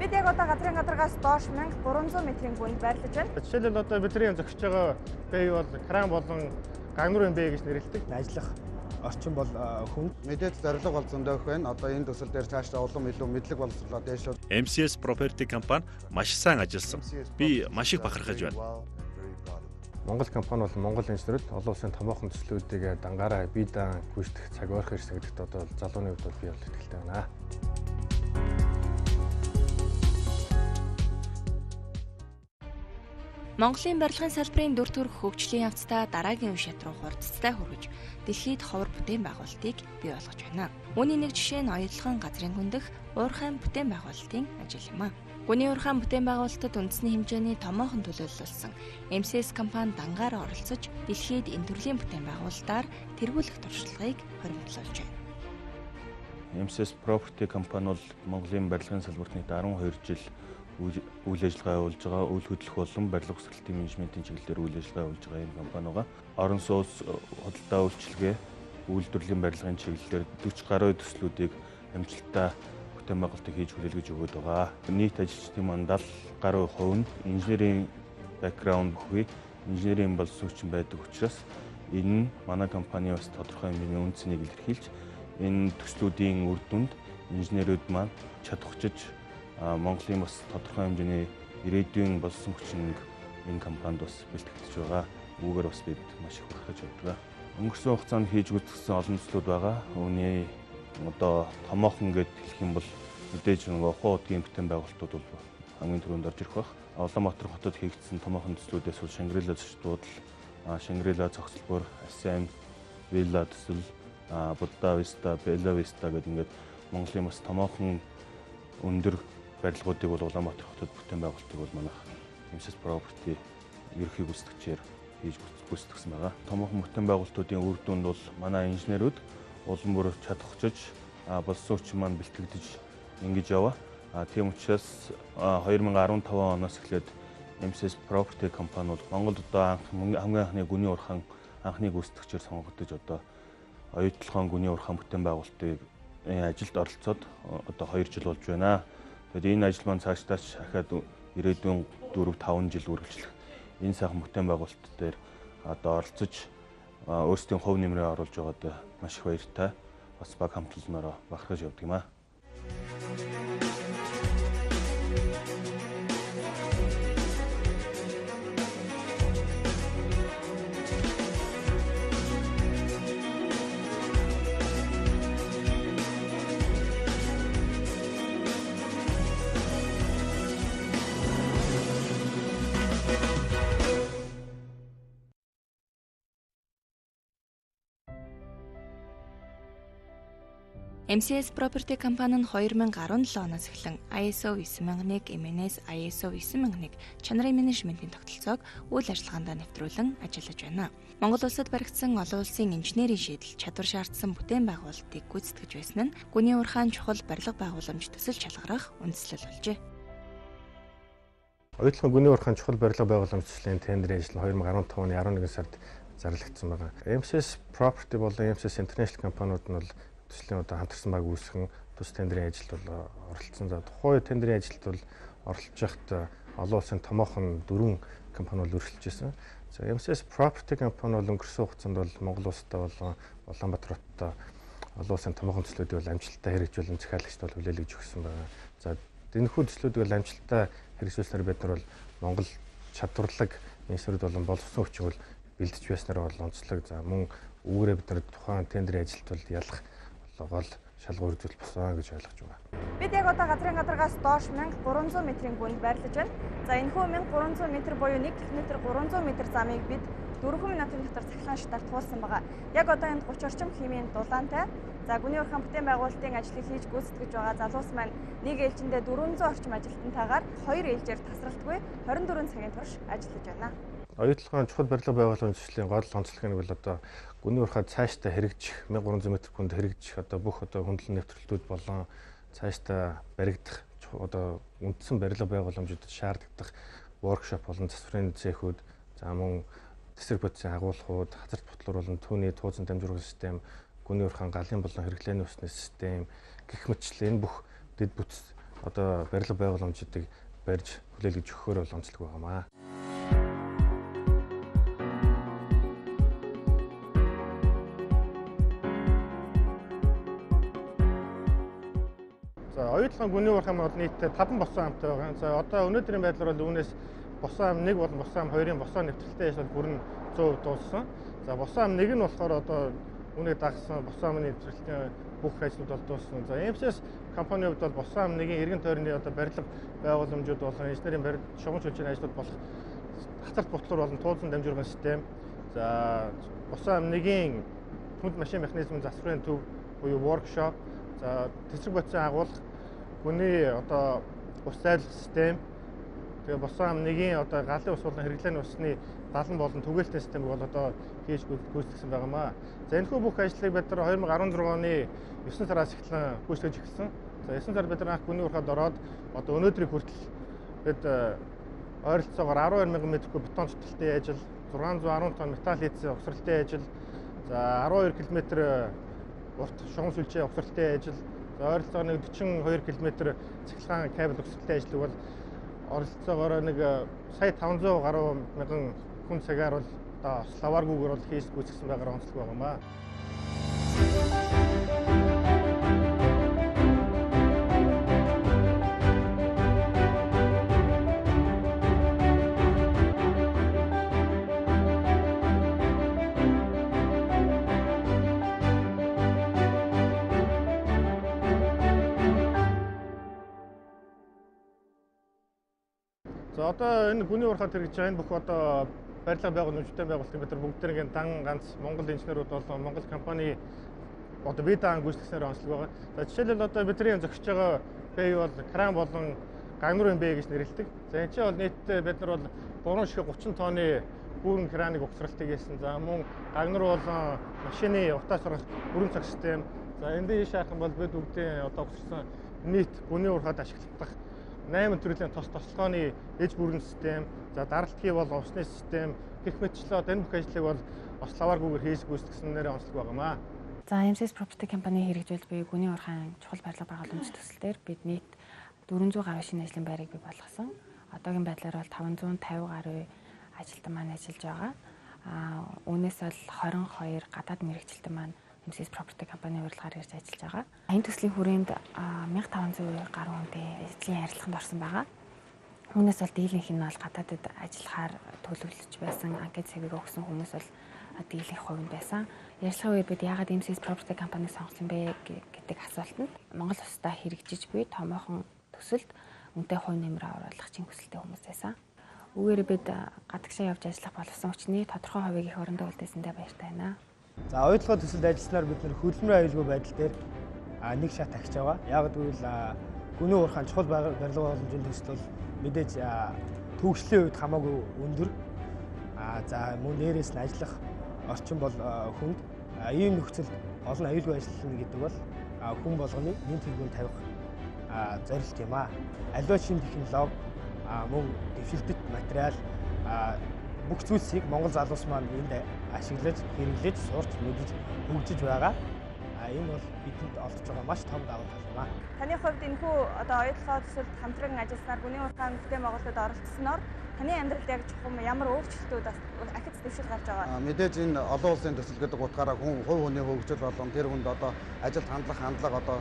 Бид яг одоо газрын гадаргаас доош 1300 метрийн гүнд байрлаж байна. Жишээлбэл одоо бидний зогсож байгаа бэй бол кран болон гагнуурын бэй гэж нэрлэдэг. Ажиллах орчин бол хүн. Мэдээж зорилго бол зөндөөх байна. Одоо энэ төсөл дээр цаашдаа улам илүү мэдлэг боловсруулаад дээшээ. MCS Property компани маш сайн ажилласан. Би маш их бахархаж байна. Монгол компани бол Монгол инженерүүд олон улсын томоохон төслүүдийг дангаараа бие даан гүйцэтгэх цаг ойрхон ирсэн гэдэгт одоо залууны хувьд бол би бол итгэлтэй байна. Монголын барилгын салбарын дүр төрх хөгжлийн явцдаа дараагийн үе шат руу хурдцтай хүргэж дэлхийд ховор бүтээн байгуулалтыг бий болгож байна. Үүний нэг жишээ нь оюутлогын газрын гүндэх уурхайн бүтээн байгуулалтын ажил юм а. Гүний уурхайн бүтээн байгуулалтад үндэсний хэмжээний томоохон төлөөлөл болсон MCS компани дангаараа оролцож дэлхийд энэ төрлийн бүтээн байгуулалтаар тэргүүлэх туршлагыг хоримтлуулж байна. MCS Property компани бол Монголын барилгын салбарт нийт 12 жил үйл ажиллагаа явуулж байгаа, үйл хөдлөх болон барилга өсгөлтийн менежментийн чиглэлээр үйл ажиллагаа явуулж байгаа энэ компани байгаа. Орон сууц, худалдаа үйлчилгээ, үйлдвэрлэлийн барилгын чиглэлээр 40 гаруй төслүүдийг амжилттай бүтээн байгуулалтыг хийж хүлээлгэж өгöd байгаа. Нийт ажилчдын маань 70 гаруй хувь нь инженерийн бэкграунд бүхий инженерийн боловсон хүчин байдаг учраас энэ нь манай компани бас тодорхой хэмжээний үн цэнийг илэрхийлж энэ төслүүдийн үр дүнд инженерүүд маань чадварчж Монголын бас тодорхой хэмжээний ирээдүйн болсон хүчин энэ компанид бас бэлтгэгдэж байгаа. Үүгээр бас бид маш их бахархаж явдаг. Өнгөрсөн хугацаанд хийж гүйцэтгэсэн олон төслүүд байгаа. Үүний одоо томоохон гэд хэлэх юм бол мэдээж нөгөө ухаан удгийн бүтээн байгуулалтууд бол хамгийн түрүүнд орж ирэх байх. Улаанбаатар хотод хийгдсэн томоохон төслүүдээс бол Шангрила зочдуудал, Шангрила цогцлбор, SM, Вилла төсөл, Будда Виста, Белла Виста гэдэг ингээд Монголын бас томоохон өндөр барилгуудыг бол Улаанбаатар хотод бүтээн байгуулалтыг бол манайх MCS Property ерөнхий гүйцэтгэгчээр хийж гүйцэтгэсэн байгаа. Томоохон бүтээн байгуулалтуудын үр дүнд бол манай инженерүүд улам бүр чадахчиж болсон хүчин маань бэлтгэгдэж ингэж яваа. Тийм учраас 2015 оноос эхлээд MCS Property компани бол Монголд одоо хамгийн анхны гүний уурхайн анхны гүйцэтгэгчээр сонгогдож одоо оюутлогын гүний уурхайн бүтээн байгуулалтыг ажилд оролцоод одоо 2 жил болж байна. Тэгээд энэ ажил маань цаашдаа ч ахаад ирээдүйн 4-5 жил үргэлжлэх энэ сайхан бүтээн байгуулалт дээр одоо оролцож өөрсдийн хувь нэмрээ оруулж байгаад маш их баяртай. Бас баг хамтлалнараа бахархаж явдаг юм аа. MCS Property компани нь 2017 оноос эхлэн ISO 9001, MNS ISO 9001 чанарын менежментийн тогтолцоог үйл ажиллагаандаа нэвтрүүлэн ажиллаж байна. Монгол улсад баригдсан олон улсын инженерийн шийдэл чадвар шаардсан бүтээн байгуулалтыг гүйцэтгэж байсан нь гүний уурхайн чухал барилга байгууламж төсөл чалгарах үндслэл болжээ. Оюутлогын гүний уурхайн чухал барилга байгууламж төслийн тендерийн ажил нь 2015 оны 11 сард зарлагдсан байгаа. MCS Property болон MCS International компаниуд нь бол төслийн одоо хамтарсан баг үүсгэн тус тендерийн ажилд бол оролцсон. За тухайн тендерийн ажилд бол оролцож байхад олон улсын томоохон 4 компани бол өрсөлдөж байсан. За MCS Property компани бол өнгөрсөн хугацаанд бол Монгол улстай болон Улаанбаатар хоттой олон улсын томоохон төслүүдийг бол амжилттай хэрэгжүүлэн захиалагчд бол хүлээлгэж өгсөн байна. За энэхүү төслүүдийг бол амжилттай хэрэгжүүлснээр бид нар бол Монгол чадварлаг инженерүүд болон боловсон хүчин бол бэлдэж байснаар бол онцлог. За мөн үүгээрээ бид нар тухайн тендерийн ажилд бол ялах гол шалгуур үзүүлэлт болсон гэж ойлгож байна. Бид яг одоо газрын гадаргаас доош 1300 метрийн гүнд байрлаж байна. За энэхүү 1300 метр буюу 1 км 300 метр замыг бид 4 минутын дотор цахилгаан шатаар туулсан байгаа. Яг одоо энд 30 орчим химийн дулаантай. За гүний уурхайн бүтээн байгуулалтын ажлыг хийж гүйцэтгэж байгаа залуус маань нэг ээлжиндээ 400 орчим ажилтнтайгаар 2 ээлжээр тасралтгүй 24 цагийн турш ажиллаж байна. Оюутлогын чухал барилга байгууламж төслийн гол онцлог нь бол одоо гүний уурхай цаашдаа хэрэгжих 1300 метр хүнд хэрэгжих одоо бүх одоо хөндлөн нэвтрэлтүүд болон цаашдаа баригдах одоо үндсэн барилга байгууламжуудад шаардлагадах воркшоп болон засварын цехүүд, за мөн тэсрэг бодисын агуулгууд, хазарт бутлуур болон түүний тууцан дамжуулах систем, гүний уурхайн галын болон хэрэглээний усны систем гэх мэтчлэн энэ бүх дэд бүтц одоо барилга байгууламжуудыг барьж хүлээлгэж өгөхөөр бол онцлог байгаамаа. За Оюутлагын гүний уурхай бол нийтдээ 5 босон амтай байгаа. За одоо өнөөдрийн байдлаар бол үүнээс босон ам 1 болон босон ам 2-ын босон нэвтрэлтэй ажил бол бүрэн 100% дууссан. За босон ам 1 нь болохоор одоо үүнийг дагсан босон амны нэвтрэлтийн бүх ажлууд бол дууссан. За MCS компанийн хувьд бол босон ам 1-ийн эргэн тойрны одоо барилга байгууламжууд болон инженерийн барилга шугам сүлжээний ажлууд болох хацарт бутлуур болон туулсан дамжуулгын систем. За босон ам 1-ийн түнд машин механизм засварын төв буюу workshop, за тэсрэг бодисын агуулга, гүний одоо ус зайлах систем, тэгээ босон ам 1-ийн одоо галын ус болон хэрэглээний усны далан болон түгээлтийн системийг бол одоо хийж гүйцэтгсэн байгаамаа. За энэхүү бүх ажлыг бид нар 2016 оны 9 сараас эхлэн гүйцэтгэж эхэлсэн. За 9 сар бид нар анх гүний уурхайд ороод одоо өнөөдрийг хүртэл бид ойролцоогоор 12,000 м3 бетон цэцгэлтийн ажил, 610 тонн металл хийцэн угсралтын ажил, за 12 км урт шугам сүлжээ угсралтын ажил, за ойролцоогоор нэг 42 км цахилгаан кабель угсралтын ажлыг бол оролцоогоор нэг сая 500 гаруй мянган хүн цагаар бол одоо славааргүйгээр бол хийж гүйцэтгэсэн байгаагаар онцлог байгаамаа. За одоо энэ гүний уурхайд хэрэгжиж байгаа энэ бүх одоо барилга байгууламж, бүтээн байгуулалтын бид нар бүгдээрээ дан ганц Монгол инженерүүд болон Монгол компани одоо бие даан гүйцэтгснээр онцлог байгаа. За жишээлбэл одоо бидний зохиж байгаа бэй бол кран болон гагнуурын бэй гэж нэрлэдэг. За энэ чинь бол нийтдээ бид нар бол 3 ширхэг 30 тонны бүрэн краныг угсралтыг хийсэн. За мөн гагнуур болон машины утаас сурах бүрэн цаг систем. За энэ дээр шаархан бол бид бүгдийн одоо угсарсан нийт гүний уурхайд ашиглагдах 8 төрлийн тос тослогооны ээж бүрэн систем, за даралтгийн бол усны систем гэх мэтчлээ одоо энэ бүх ажлыг бол ус лавааргүйгээр хийж гүйцэтгэснээр онцлог байгаамаа. За MCS Property компани хэрэгжүүлж буй гүний уурхайн чухал барилга байгууламж төсөл дээр бид нийт 400 гаруй шинэ ажлын байрыг бий болгосон. Одоогийн байдлаар бол 550 гаруй ажилтан маань ажиллаж байгаа. Үүнээс бол 22 гадаад мэрэгчлэлтэн маань MCS Property компани урилгаар ирж ажиллаж байгаа. Энэ төслийн хүрээнд 1500 гаруй хүнтэй ажлын ярилцлаганд орсон байгаа. Үүнээс бол дийлэнх нь бол гадаадд ажиллахаар төлөвлөж байсан, анкет сэвийг өгсөн хүмүүс бол дийлэнх хувь нь байсан. Ярилцлагын үеэр бид яагаад MCS Property компаниг сонгосон бэ гэдэг асуултанд Монгол улсдаа хэрэгжиж буй томоохон төсөлд үнэтэй хувь нэмрээ оруулах чин хүсэлтэй хүмүүс байсан. Үүгээр бид гадагшаа явж ажиллах болсон хүчний тодорхой хувийг их орондоо үлдээсэндээ баяртай байна. За оюутлогын төсөлд ажилласнаар бид нэр хөдөлмөрийн аюулгүй байдал дээр нэг шат ахиж байгаа. Яг гэвэл гүний уурхайн чухал барилга байгууламжийн төсөл бол мэдээж төвөгшлийн үед хамаагүй өндөр. За мөн дээрээс нь ажиллах орчин бол хүнд. Ийм нөхцөлд олон аюулгүй ажиллана гэдэг бол хүн болгоны нэн тэргүүн тавих зорилт юм аа. Аливаа шинэ технологи, мөн дэвшилтэт материал бүх зүйлсийг Монгол залуус маань энд ашиглаж, хэрэглэж, сурч, мэдэж, хөгжиж байгаа. Энэ бол бидэнд олдож байгаа маш том давуу тал юм аа. Таны хувьд энэхүү одоо оюутлогын төсөлд хамтран ажилласаар гүний уурхайн бүтээн байгуулалтад оролцсноор таны амьдралд яг чухам ямар өөрчлөлтүүд ахиц дэвшил гарч байгаа? Мэдээж энэ олон улсын төсөл гэдэг утгаараа хүн хувь хүний хөгжил болон тэр хүнд одоо ажилд хандлах хандлага одоо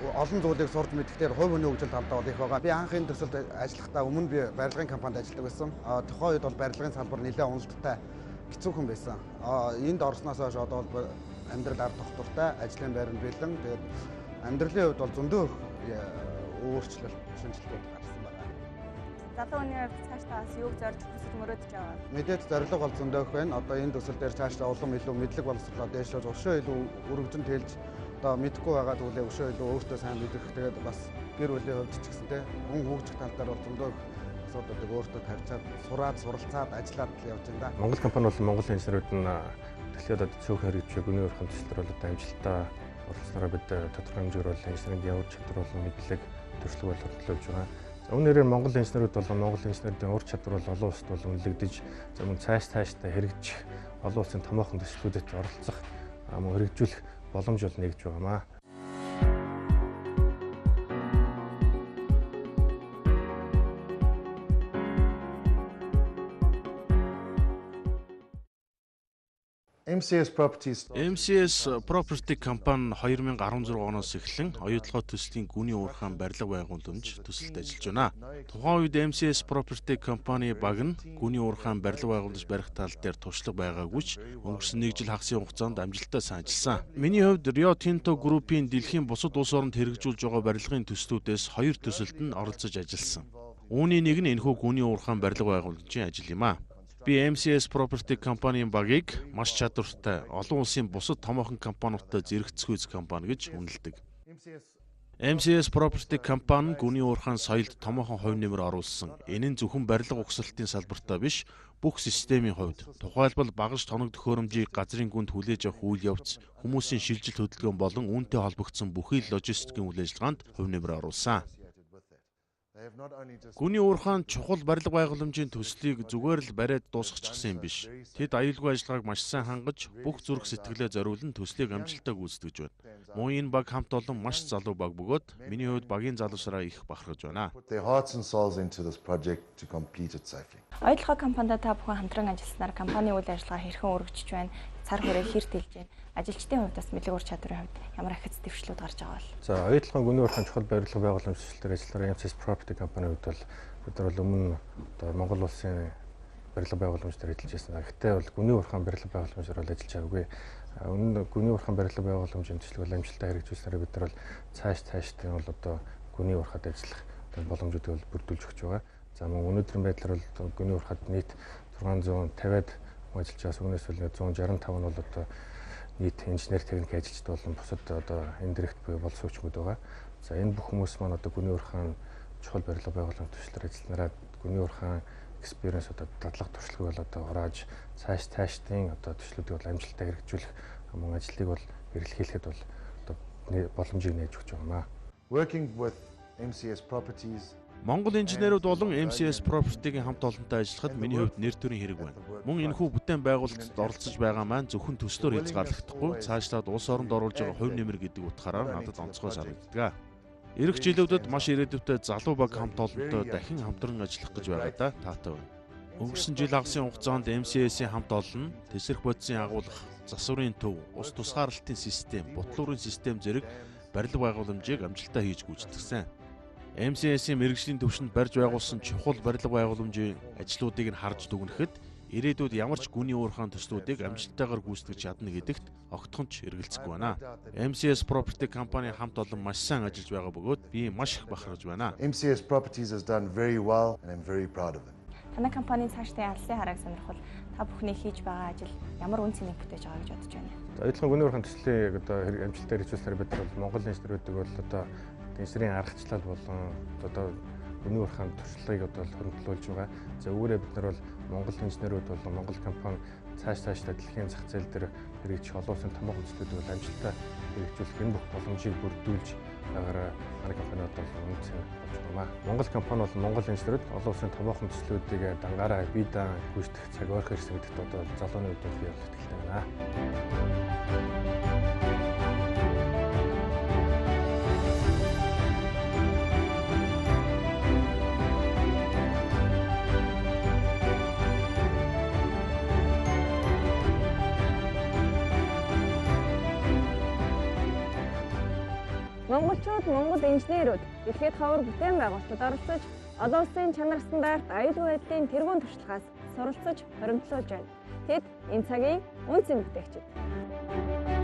олон зүйлийг сурч мэдэхтээр хувь хүний хөгжил талдаа бол их байгаа. Би анх энэ төсөлд ажиллахдаа өмнө би барилгын компанид ажилладаг байсан. Тухайн үед бол барилгын салбар нэлээд уналттай хэцүүхэн байсан. Энд орсноос хойш одоо бол амьдрал ард тогтвортой, ажлын байр нь бэлэн. Тэгээд амьдралын хувьд бол зөндөө өөрчлөлт, шинжилгээнүүд гарсан байна. Залуу хүний хувьд цаашдаа бас юуг зорж хүсэж мөрөөдөж байгаа? Мэдээж зорилго бол зөндөө их байна. Одоо энэ төсөл дээр цаашдаа улам илүү мэдлэг боловсрлоо дээшлж, өшөө илүү өргөжин тэлж одоо мэдэхгүй байгаа зүйлээ өшөө илүү өөртөө сайн мэдэх, тэгээд бас гэр бүлийн хувьд ч гэсэн те хүн хөгжих тал дээр бол зөндөө асуудлыг өөртөө тавьчаад сураад, суралцаад, ажиллаад л явж байна да. Монгол компани бол Монгол инженерүүд нь дэлхийд одоо цөөхөн хэрэгжиж гүний уурхайн төсөл төр бол одоо амжилттай оролцсоноор бид тодорхой хэмжээгээр бол инженеринг явуур чадвар болон мэдлэг төршлөг бол хөтлөж байгаа. За үүнээрээ Монгол инженерүүд болон Монгол инженерүүдийн ур чадвар бол олон улсад бол үнэлэгдэж, за мөн цааш цаашдаа хэрэгжих олон улсын томоохон төслүүдэд оролцох, мөн хэрэгжүүлэх боломж бол нэгж байгаамаа. MCS Properties MCS Property компани 2016 оноос эхлэн Оюутолгой төслийн гүний уурхайн барилга байгууламж төсөлд ажиллаж байна. Тухайн үед MCS Property компани баг нь гүний уурхайн барилга байгууламж барих тал дээр туршлага байгаагүй ч өнгөрсөн нэг жил хагасын хугацаанд амжилттай сайн ажилласан. Миний хувьд Rio Tinto Group-ийн дэлхийн бусад улс оронд хэрэгжүүлж байгаа барилгын төслүүдээс хоёр төсөлд нь оролцож ажилласан. Үүний нэг нь энэхүү гүний уурхайн барилга байгууламжийн ажил юм аа. Би MCS Property компанийн багийг маш чадвартай, олон улсын бусад томоохон компаниудтай зэрэгцэхүйц компани гэж үнэлдэг. MCS Property компани гүний уурхайн соёлд томоохон хувь нэмэр оруулсан. Энэ нь зөвхөн барилга угсралтын салбартаа биш, бүх системийн хувьд. Тухайлбал багаж тоног төхөөрөмжийг газрын гүнд хүлээж авах үйл явц, хүмүүсийн шилжилт хөдөлгөөн болон үүнтэй холбогдсон бүхий л логистикийн үйл ажиллагаанд хувь нэмэр оруулсан. Гүний уурхайн чухал барилга байгууламжийн төслийг зүгээр л бариад дуусгачихсан юм биш. Тэд аюулгүй ажиллагааг маш сайн хангаж, бүх зүрх сэтгэлээ зориулан төслийг амжилттай гүйцэтгэж байна. Мөн энэ баг хамт олон маш залуу баг бөгөөд миний хувьд багийн залуусараа их бахархаж байна. Оюутолгой компанида та бүхэн хамтран ажилласнаар компани үйл ажиллагаа хэрхэн өргөжж байна, цар хүрээ хэр тэлж байна, ажилчдын хувьд бас мэдлэг ур чадварын хувьд ямар ахиц дэвшлүүд гарч байгаа бол? За, Оюутолгой гүний уурхайн чухал барилга байгууламж төсөл дээр ажиллахаар MCS Property компани хувьд бол бид нар бол өмнө одоо Монгол улсын барилга байгууламж дээр ажиллаж байсан. Гэхдээ бол гүний уурхайн барилга байгууламжаар бол ажиллаж байгаагүй. Өмнө гүний уурхайн барилга байгууламжийн төслийг бол амжилттай хэрэгжүүлснээр бид нар бол цаашдын бол одоо гүний уурхад ажиллах боломжуудыг бол бүрдүүлж өгч байгаа. За, мөн өнөөдрийн байдлаар бол гүний уурхад нийт 650-ад ажиллаж байгаа. Үүнээс бол 165 нь бол одоо нийт инженер техник ажилчид болон бусад одоо индирект буюу боловсон хүчмүүд байгаа. За, энэ бүх хүмүүс маань одоо гүний уурхайн чухал барилга байгууламж төслөөр ажилланараа гүний уурхайн experience одоо дадлага туршлагыг бол одоо хурааж цаашдын одоо төслүүдийг бол амжилттай хэрэгжүүлэх мөн ажлыг бол эрэлхийлэхэд бол одоо боломжийг нээж өгч байгаа юм аа. Working with MCS Properties Монгол инженерүүд болон MCS Property-гийн хамт олонтой ажиллахад миний хувьд нэр төрийн хэрэг байна. Мөн энэхүү бүтээн байгуулалтад оролцож байгаа маань зөвхөн төслөөр хязгаарлагдахгүй, цаашлаад улс оронд оруулж байгаа хувь нэмэр гэдэг утгаараа надад онцгой санагддаг. Ирэх жилүүдэд маш ирээдүйтэй залуу баг хамт олонтой дахин хамтран ажиллах гэж байгаадаа таатай байна. Өнгөрсөн жил хагасын хугацаанд MCS-ийн хамт олон нь тэсрэх бодисын агуулгах, засварын төв, ус тусгаарлалтын систем, бутлуурын систем зэрэг барилга байгууламжийг амжилттай хийж гүйцэтгсэн. MCS-ийн мэргэжлийн түвшинд барьж байгуулсан чухал барилга байгууламжийн ажлуудыг нь харж дүгнэхэд ирээдүйд ямар ч гүний уурхайн төслүүдийг амжилттайгаар гүйцэтгэж чадна гэдэгт огтхон ч эргэлзэхгүй байна. MCS Property компани хамт олон маш сайн ажиллаж байгаа бөгөөд би маш их бахархаж байна. MCS Properties has done very well and I'm very proud of them. Танай компанийн цаашдын аллын харааг сонирхол та бүхний хийж байгаа ажил ямар үн цэнийг бүтээж байгаа гэж бодож байна? Оюутолгой гүний уурхайн төслийг одоо амжилттай хэрэгжүүлснээр бид нар бол Монгол инженерүүдийг бол одоо инженерийн аргачлал болон одоо гүний уурхайн туршлагыг одоо хөрөнгөлүүлж байгаа. За, үүрээ бид нар бол Монгол инженерүүд болон Монгол компани цаашдаа дэлхийн зах зээл дээр хэрэгжих олон улсын томоохон төслүүдийг бол амжилттай хэрэгжүүлэх энэ бүх боломжийг бүрдүүлж байгаараа манай компани одоо үнэ цэн болж байгаа. Монгол компани бол Монгол инженерүүд олон улсын томоохон төслүүдийг дангаараа бие даан гүйцэтгэх цаг ойрхон ирсэн гэдэгт одоо залууны хувьд би бол итгэлтэй байна. Монголчууд, Монгол инженерүүд дэлхийд ховор бүтээн байгуулалтад оролцож, олон улсын чанар стандарт аюулгүй байдлын тэргуун туршлагаас суралцаж, хоримтлуулж байна. Тэд энэ цагийн үнэ цэн бүтээгчид.